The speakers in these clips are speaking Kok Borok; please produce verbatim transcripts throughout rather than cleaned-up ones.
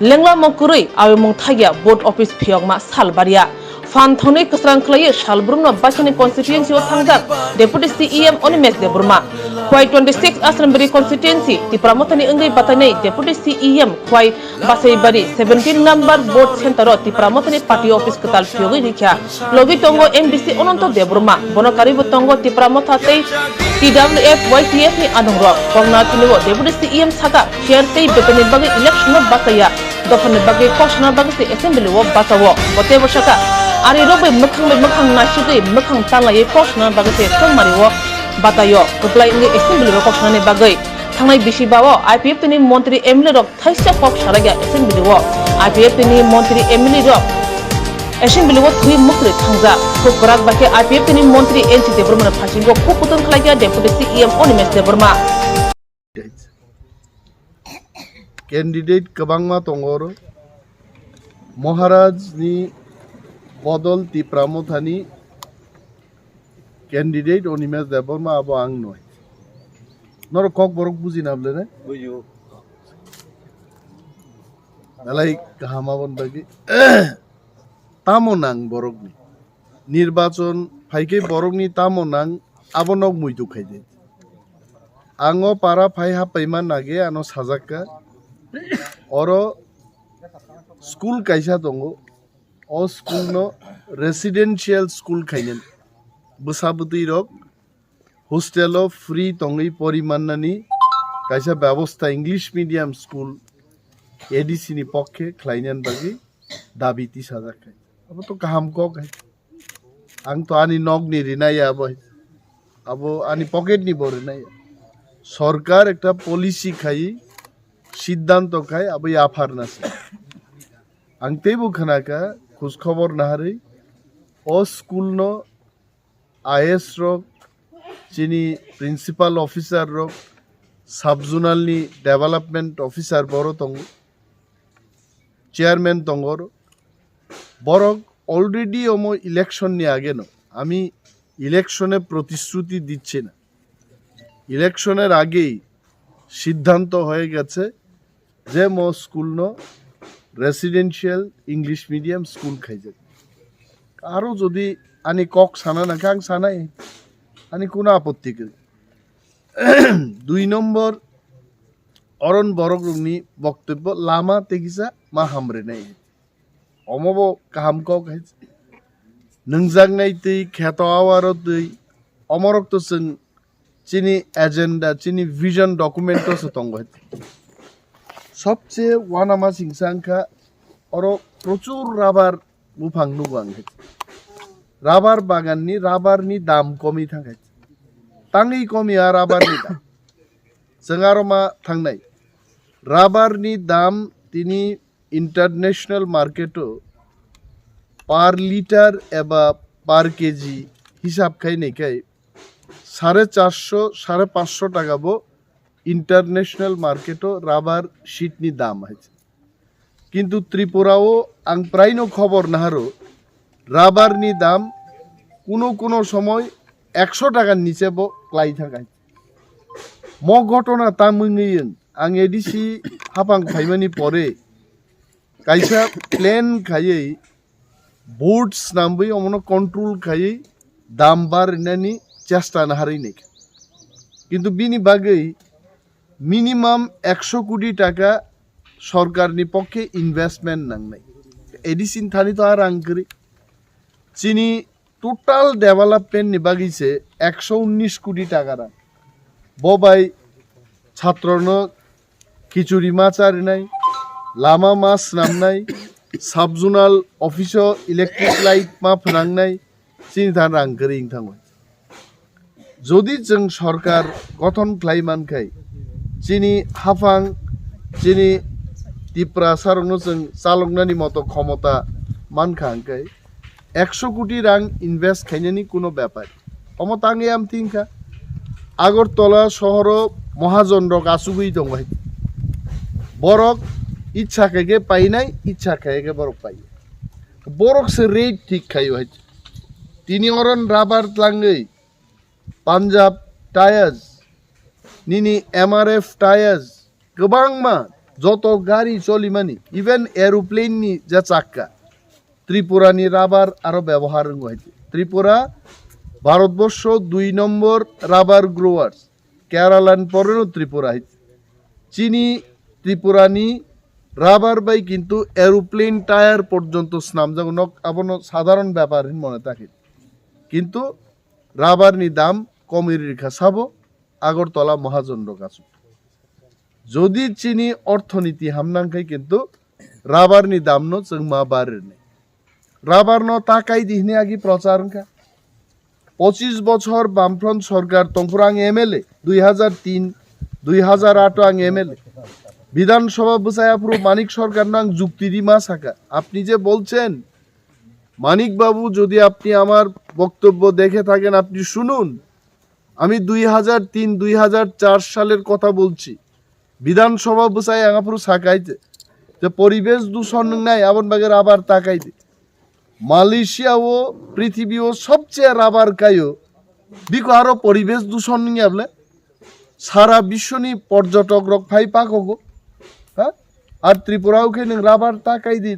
Lengla mung kwrwi, awi mung thagya, vote office phiyokma sal barya. Phan thonwi kwsrang khlaiwi sal brumno baisani constituency o thangjak Deputy C E M Animesh Debbarma. Khwai twenty six Asrambari constituency, Tipra Mothani wngwi batainai Deputy C E M Khwai Basaibari seventeen number vote center o Tipra Mothani party office kwtal phiyogwi rikha. Logi tongo M D C Ananto Debbarma, bono karwibo tongo Tipra Motha tei T W F Y T F ni anungrok. Koknathini o Deputy C E M saka, chair tei betonni bagwi election no bachaya. Dophani bagwi kok sana bagwi se assembly o bachao. Bo teibo saka, arirok bai mwkhang bai mwkhang naisigwi mwkhang tanlaiwi kok sana bagwi se chongmari o bataio. Kwplai wngwi assembly o kok sanani bagwi thangnai bisi ba o I P F T ni montri M L A rok thaisa kok salaikha assembly o. I P F T ni montri M L A rok assembly o thwi mwkhwrwi thangjak. Khub kwrak bai khe I P F T ni montri N C Debbarma no phasingo khub kutung khlaikha Deputy C E M Animesh Debbarma. Candidate kwbangma tongo oro. Maharaj ni bodol Tipra Mothani candidate Animesh Debbarma abo ang noi. Norok kok borok buji na bole ne? Bujo. Belai kaham aboni bagwi. Tamo nang borokni? Nirbachon phaikhe borokni tamo nang abo nok muitu khaidi. Ang o para phai happaima nage ano sajakka. Oro school kaisa tongo. O school no residential school khainani. Bwsa bwtwi rok hostel o free tongwi pori mannani kaisa bebosta English medium school A D C ni pokkhe khlainani bagwi dabi tisajak hai. Abo to kaham kok hai. Ang to ani nokni rinai ya abo hai. Abo ani pocket ni bo rinai ya. Sorkar ekta policy khai, siddhanto khai, abo yapharna se. Ang teibo khnakha, khoj khobor naharwi o school no I A S rok, chini principal officer rok, sub zonal ni development officer boro tongo, chairman tongo, borok already omo election ni age no, ami election e protishruti dicchi na, election er agei siddhanto hoye geche, je mo school no residential English medium school khaijak. Aro jodi ani kok sana nangkha ang sanai, ani kuno apotti kwrwi. Dui nombor, oron borok rokni boktobbo lama tei kisa ma hamrinai. Omo bo kaham kok hai. Nungjaknai twi kheto awaro twi omorok to chwng chini agenda, chini vision document o se tongo. Sobse wanama singsa wngkha oro prochur rubber buphang nugo ang. Rubber bagan ni rubber ni dam komi thangkha. Tangwi komi a rubber ni dam. Chwng aro ma thangnai. Rubber ni dam tini international market o per litre eba per K G hisab khai nai khai sare charsho, sare panchsho taka bo international market o rubber sheet ni dam hai. Kintu Tripura o ang prai no khobor naharo rubber ni dam kuno kuno somoy eksho taka niche bo klai thang hai. Mo ghotona tamwngwi ang A D C hapang phaimani pore kaisa plan khaiwi board snamwi omono control khaiwi dam barinani chesta naharwi naikha. Kintu bini bagwi minimum eksho koti taka sorkarni pokke investment nangnai. A D C ni thani to a rang kwrwi. Chini total development ni bagwi se eksho unnish koti taka rang. Bo bai chhatrono khichuri ma charinai, lama ma snamnai, sub zonal office o electric light ma phnangnai, chini than rang kwrwi wng thango. Jodi chwng sorkar gothon khlai man khai, chini haphang, chini Tiprasarokno chwng chaloknani moto khomota mankha hwnkhe, eksho koti rang invest khainani kuno bepar. Omo tangwi amtwi wngkha. Agartala sohoro mohajon rok achugwi tongo hai. Borok ichha khai khe painai, ichha khai khe borok pai. Borok se rate thik khaio hai. Tini oron rubber tlangwi Punjab Tyres, nini M R F Tyres, kwbangma joto gari cholimani, even aeroplane ni je chakka, Tripura ni rubber aro byabohar wngo hai. Tripura Bharatborsho dui nombor rubber growers, Kerala ni poreno Tripura hai. Chini Tripura ni rubber bai kintu aeroplane tyre porjonto swnamjago, nok abono sadharon byapar hin mone takhi. Kintu rubber ni dam komiri rikha sabo Agartala mahajon rok asuk. Jodi chini orthoniti hamnang khai kintu rubber ni dam no chwng ma barirnai. Rubber no ta kai di hini agi prochar wngkha. Pochis bochor Bamfront sorkar tongphuru ang M L A, dui hajar tin, dui hajar ato ang M L A. Bidhan Sabha bwsai aphuru Manik Sarkar no ang jukti rima saka. Apni je bolchen, Manik Babu, jodi apni amar boktobbo dekhe thaken, apni shunun. আমি দুই হাজার তিন দুই হাজার চার সালের কথা বলছি। বিধানসভা bwsai ang aphuru sakaite je poribesh dushon wngnai, aboni bagwi rubber ta kaide. Malaysia o, prithibio sobcheye rubber kaio, biko aro poribesh dushon wngya bole? Sara biswni porjotok rok phai pakogo, ha? Ar Tripura o khe nwng rubber ta kaidi,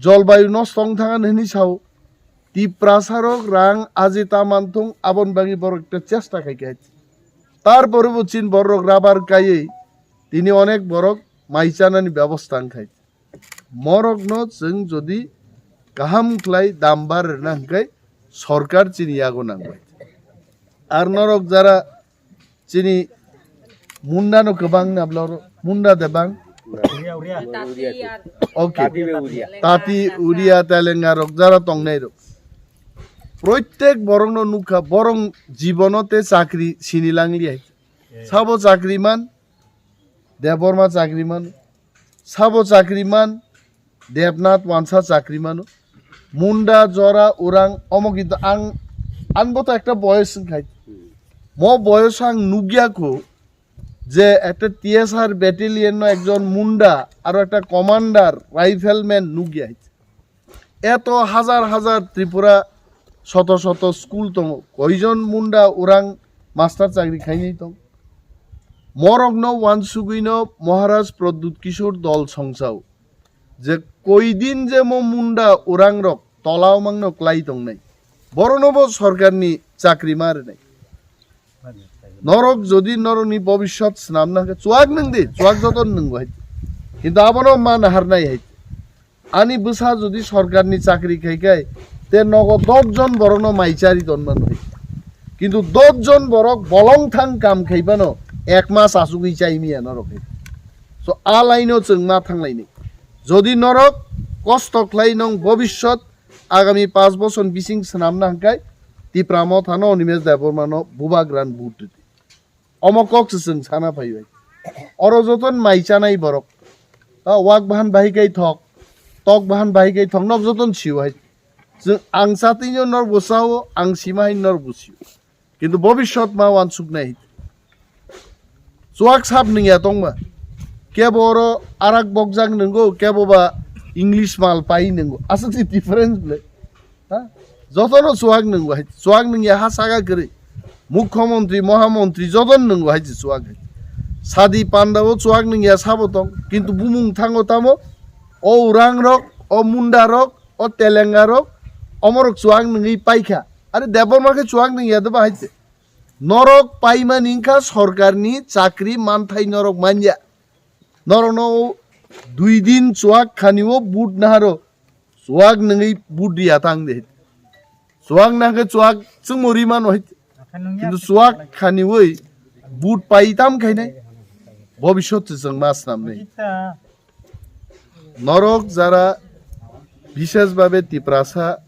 jolbayu nosto wng thang hini sao. Tiprasarok rang aji ta manthung, aboni bagwi borok ekta chesta khai khe. Tarpore bo chin borok rubber kaiwi tini onek borok mai chanani byabosta wng khai. Morokno chwng jodi kaham khlai dam bar rwna hwnkhe sorkar chini yago nangbai. Ar norok jara chini munda no kwbang na bloro, munda de bang. Uria, uria. Tati ar Okay. Tati be uria. Tati, uria, telenga rok, jara tongnai rok. Proitek borok no nukha, borok jibono te chakri sini langli hai. Sabo chakri man, Debbarma chakri man, sabo chakri man, Debnath Wansa chakri mano. Munda, jora, orang, omo kintu ang, ang bo to ekta boyos wngkhai. Mo boyos ang nugya kho je ekta T S R battalion no ekjon munda aro ekta commander, rifleman nugya hai. Eto hajar hajar Tripura, soto soto school tongo. Koijon munda orang master chakri khainai tong? Morokno wansugwino Maharaj Pradyut Kishore dol songsao. Je koidin je mo munda urangrok tolao mangno klai tongnai, borono bo sorkarni chakri ma rwnai. Norok jodi norokni bobiswt swnamna hwnkhe chuak nwng di, chuak joto nwng bo hai. Kintu abono ma naharnai hai. Ani bwsa jodi sorkarni chakri khai khai, te nogo dos jon borokno mai chari tonmano hai. Kintu dos jon borok bolong thang kam khai phano ek mas achugwi chai miya norok hai. So, a laino chwng ma thanglaini. Jodi norok kosto khlai nong bobiswt agami panch bochor bising swnamna hwnkhe Tipra Motha no Animesh Debbarma no bubagra ni vote rwdi. Omo kok se chwng sana phaibai. Oro joton mai chanai borok. Ta wak bahan bahai kai thok, tok bahan bahai kai thok, nok joton sio hai. Chwng ang chatino nor bo sao, ang sima hai nor bo sio. Kintu bobiswt ma wansuknai. Chuak sap nungya tongma. Kebo oro arak bokjak nungo, kebo ba English mal pai nungo. Aswk si difference ble. Ha? Jotono chuak nungo hai. Chuak nungya ha saka kwrwi. Mukhyamantri, mohamantri jotono nungo hai si chuak hai. Sadi panda o chuak nungya sabo tong. Kintu bumung thango tamo. O urang rok, o munda rok, o telenga rok, omorok chuak nungwi paikha. Are Debbarma khe chuak nungya de ba hai se. Norok paimani wngkha sorkarni chakri manthai norok manya. Norokno o dui din chuak khani o but naharo chuak nungwi but riya tang de. Chuak nangkhe chuak chwngmo ri mano hai. Kintu chuak khani oi but pai tam khainai. Bobiswt se chwng ma snamnai. Norok jara bishesh babe Tiprasa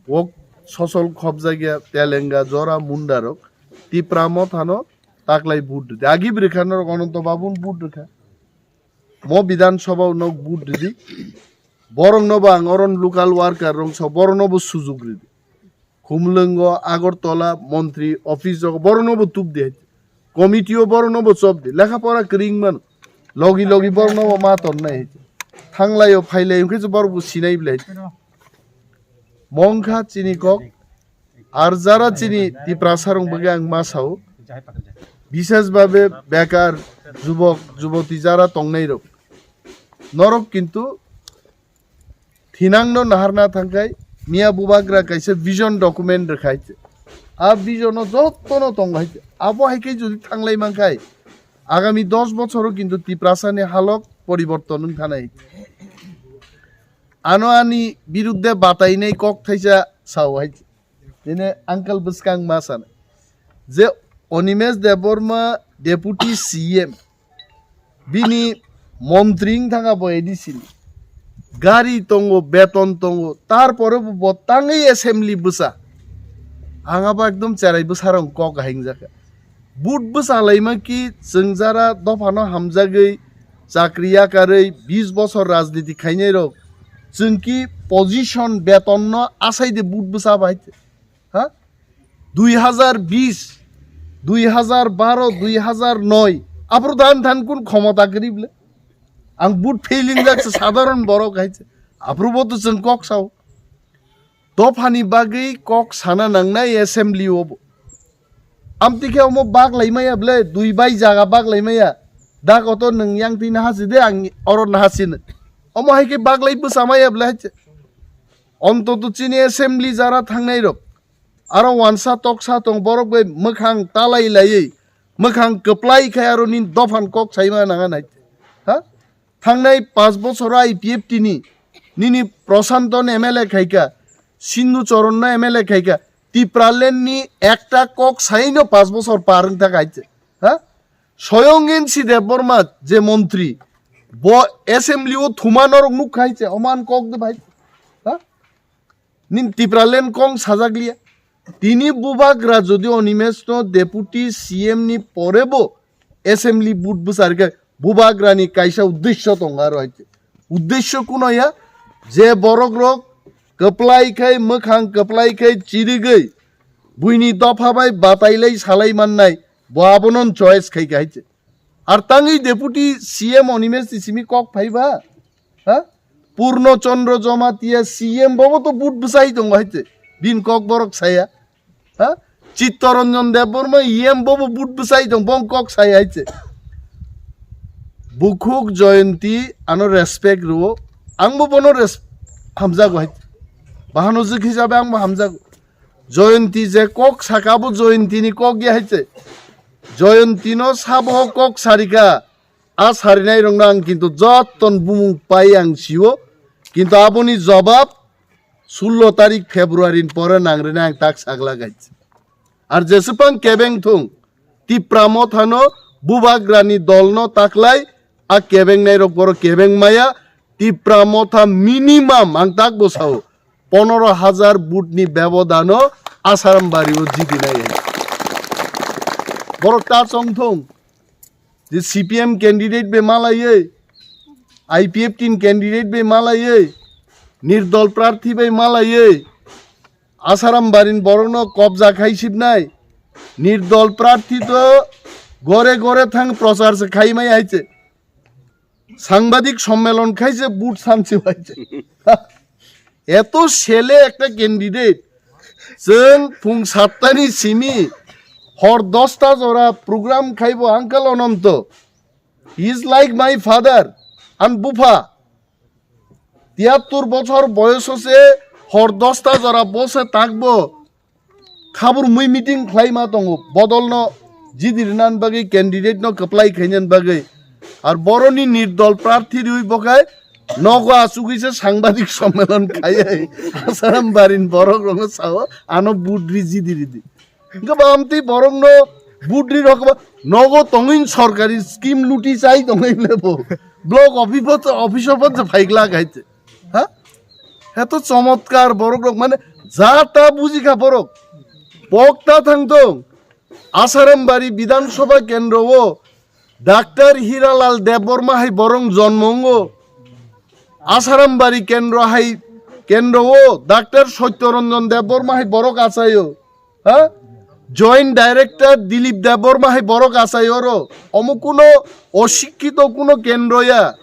wok sosol khobjakya telenga jora munda rok Tipra Mothano taklai vote rwdi. Agi bwrwkha norok Ananto Babun vote rwkha. Mo Bidhan Sabha nok vote rwdi. Borok no bo ang oron local worker rong so borok no bo sujuk rwdi. Khumlwngo, Agartala, montri office rok, borok no bo tup di hai. Committee o borok no bo chop di. Lekha pora kwrwng mano. Logi logi borok no bo ma ton nai hai. Thanglai o phailai hwnkhe se borok bo sinai bwlai. Mongkha chini kok. Ar jara chini Tiprasa rong bwkhe ang ma sao. Bishesh babe bekar jubok juboti jara tongnairok, norok kintu thinangno naharna thangkhai, miya bubagra kaisa vision document rwkhai. A vision o jottono tongo hai. Abo hai khe jodi thanglai mankhai, agami dos bochoro kintu Tiprasani halok poriborton wng thanai. Ano ani birudde batainai kok thaisa sao hai. Tini uncle bwskang ma sana je Animesh Debbarma deputy C M, bini montri wng thanga bo A D C ni. Gari tongo, beton tongo, tarpore bo, bo tangwi assembly bwsa. Ang abo ekdom cherai bwsarok kok hingjaka. But bwsa laima ki chwng jara dophano hamjagwi chakri yakarwi bis bosor rajniti khainai rok, chwng ki position beton no asai de but bwsa bai. Ha? Dui hazar bis, dui hazar baro, dui hazar noi, aphuru dan than kun khomota kwrwi ble? Ang but failing jak se sadharon borok hai se. Aphuru bo to chwng kok sao. Dophani bagwi kok sana nangnai assembly o bo. Amtwi khe omo bak lai maya ble, dui bai jaga bak lai maya. Dak oto nwng yang twi naha si de, ang oro naha si no. Omo hai khe bak lai bwsa maya ble hai se. Ontoto chini assembly jara thangnai rok. Aro wansa toksa tong borok bai mwkhang talai laiwi, mwkhang kwplai khai aro nini dophan kok saima nanga nai. Ha? Thangnai panch bochor I P F T ni nini Prashanton M L A khaika, Sindhu Charanno M L A khaika, Tipraland ni ekta kok saino panch bochor par wng thak hai. Ha? Soyong N C Debbarma je montri, bo assembly o thuma norok nuk khai se, oman kok de bai. Ha? Nin Tipraland kong sajak liya. Tini bubagra jodi Animesh no deputy C M ni pore bo assembly but bwsar khe bubagra ni kaisa uddesho tongo aro hai. Uddesho kuno ya je borok rok kwplai khai mwkhang kwplai khai chirigwi buini dopha bai batai lai salai mannai bo abono choice khai khai. Ar tangwi deputy C M Animesh ni simi kok phaiba? Ha? Purno Chandra Jamatia C M bobo to but bwsai tongo hai se. Bin kok borok saya. Ha? Chittaranjan Debbarma E M bobo but bwsai tong, bong kok saya hai se. Bukhuk Jayanti ano respect rwo. Angbo bono res-, hamjago hai. Bahano jik hisabe angbo hamjago. Jayanti je kok saka bo Jayanti ni kok ya hai se. Jayanti no sabo kok sarika. A sarinai rokno ang kintu jotton bumung pai ang sio, kintu aboni jobab sullo tarik February ni pore nangrinai ang tak sagla gaij. Ar jesupang kebeng thung, Tipra mothano bubagrani dolno taklai, a kebeng nairok boro kebeng maya, Tipra motha minimum ang tak bo sao, ponoro hajar vote ni bebodano Asaram bari o jidi nai. Borok ta chong thung, je C P M candidate bai malaiwi, I P F T ni candidate bai malaiwi, nirdol prarthi bai malaiwi, Asaram barin borokno kobja khai sibnai, nirdol prarthi to gore gore thang prochar se khai mai hai se. Sangbadik sommelon khai se but sansi hai se. Eto sele ekta candidate. Chwng phung sattani simi hor dosta jora program khaibo uncle Ononto. He is like my father and bupha. Tiyattur bochor boyoso se hor dosta jora bose takbo khabur mui meeting khlai ma tongo. Bodol no jidi rinan bagwi, candidate no kwplai khainan bagwi. Ar boroni nirdol prarthi riwi bokhai nogo achugwi se sangbadik sommelon khaiwi Asaram barin borok rokno sao ano budri jidi ridi. Hingke ba amtwi borokno budri rok ba nogo tongwin sorkari scheme luti chai tongwi lebo. Block office officer bo phaiglak hai. Ha? Heto chomotkar borok rok mane ja ta buji kha borok. Pokta thang tong. Asarambari Bidhan Sabha kendro o Doctor Hiralal Debbarma hai borok jonmo wngo. Asarambari kendro hai kendro o Doctor Satyaranjan Debbarma hai borok achaio. Ha? Joint Director Dilip Debbarma hai borok achai oro. Omo kuno osikkito kuno kendro ya.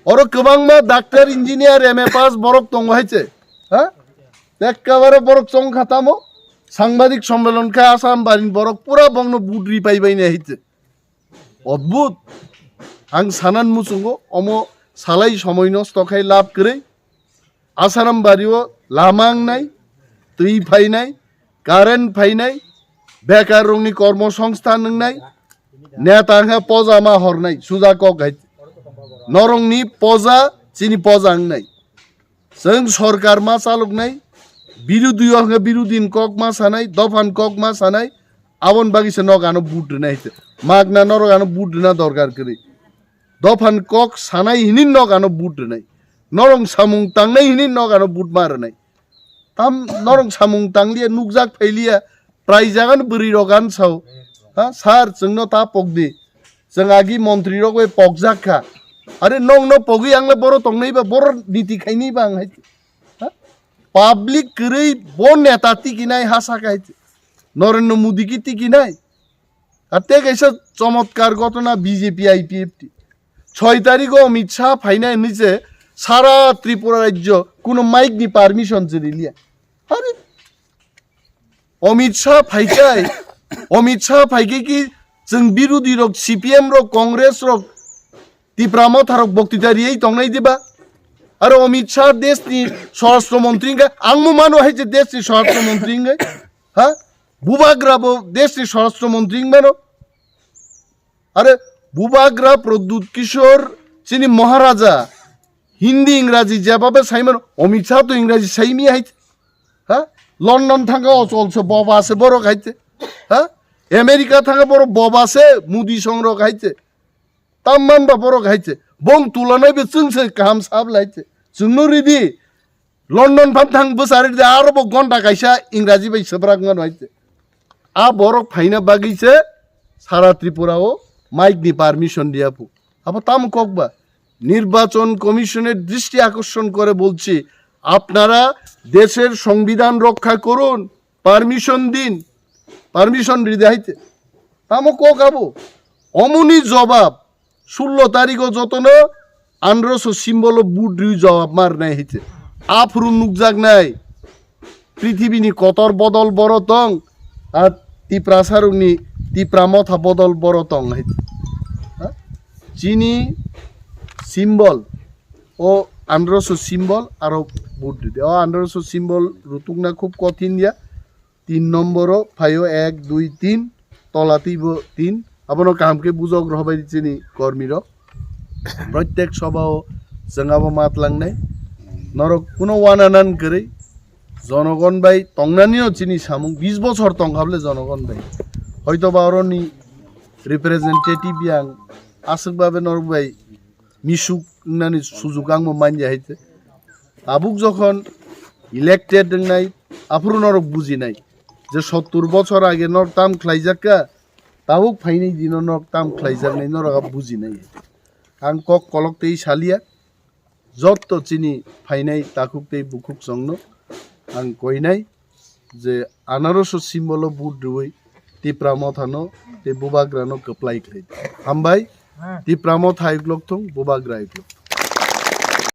Oro kwbangma doctor, engineer, M A pass borok tongo hai se. Ha? Ekkabare borok chong kha tamo. Sangbadik sommelon kha Asarambari ni borok pura bongno budri pai bai ne hai se. Odbhut. Ang sanan muchungo omo salai somoi nosto khai lab kwrwi. Asaram bario lama wngnai, twi phainai, current phainai, bekar rokni kormo songsthan wngnai, neta wngkha poja ma hornai, suja kok hai. Norokni poja, chini poja wngnai. Chwng sorkar ma chaloknai, birodhi o hwnkhe birodhi ni kok ma sanai, dophan kok ma sanai, aboni bagwi se nok ano vote rwnai hai se. Magna norok ano vote rwna dorkar kwrwi. Dophan kok sanai hini nok ano vote rwnai. Norong samung tangnai hini nok ano vote ma rwnai. Tam norong samung tangliya nukjak phailiya, prai jagan bwrwi rok an sao. Ha, sir, chwngno ta pokdi. Chwng agi montri rok bai pokjak kha. Are nong no pogwi ang le boro tongnai ba boro niti khainai ba ang hai. Ha? Public kwrwi bo neta tikinai ha saka hai. Narendra Modi ki tikinai. Ar tei kaisa chomotkar ghotona B J P I P F T. Choi tarikh o Amit Shah phainai hinwi se sara Tripura rajyo kuno mic ni permission se riliya. Are Amit Shah phaikai, Amit Shah phaikai ki chwng birodhi rok, C P M rok, Congress rok, Tipra Motha rok boktita riwi tongnai diba? Aro Amit Shah desh ni Swarashtra Mantri wngkha, ang mo mano hai je desh ni Swarashtra Mantri wngkha, ha? Bubagra bo desh ni Swarashtra Mantri wngmano. Are Bubagra Pradyut Kishore chini Maharaja Hindi Ingraji jebabe saimano, Amit Shah to Ingraji saimi hai. Ha? London thangkha ochol se boba se borok hai se. Ha? America thangkha borok boba se Modi songrok hai se. Tamman ba borok hai se. Bong tulanai be chwng se kaham sab lai se. Chwngno ridi. London phan thang bwsari de aro bo gonta kaisa Ingraji bai swbrak mano hai se. A borok phaina bagwi se sara Tripura o mic ni permission diya pu. Abo tam kok ba? নির্বাচন কমিশনের দৃষ্টি আকর্ষণ করে বলছি, আপনারা দেশের সংবিধান রক্ষা করুন, পারমিশন দিন, পারমিশন দিতে হাইতে। Tamo kok abo? Omoni jobab sullo tarikh o jotono androso symbol o vote riwi jobab ma rwnai hai se. Aphuru nukjaknai prithibini kotor bodol boro tong, ar Tiprasarokni Tipra Motha bodol boro tong hai se. Ha? Chini symbol, o androso symbol aro vote ride. O androso symbol rutukna khub kothin ya. Tin nomboro phaio ek, dui, tin, tola twibo tin. Abono kaham khe bujok rohobai chini kormirok. Protek sobao chwng abo matlangnai. Norok kuno wananan kwrwi jonogon bai tongnanio chini samung bis bochor tongkha bole jonogon bai. Hoito ba oroni representative yang aswk babe norok bai misuk wngnani sujuk ang bo manya hai se. Tabuk jokhon elected wngnai, aphuru norok bujinai je sottur bochor age norok tam khlaijak kha, tabuk phainai dino norok tam khlaijaknai norok abo bujinai. Ang kok kolok tei saliya, jotto chini phainai takhuk tei bukhuk chongno ang koinai je anarosho symbol o vote rwui Tipra Mothano tei Bubagrano kwplai khlai. Hambai, Tipra Motha iklok thung, Bubagra iklok.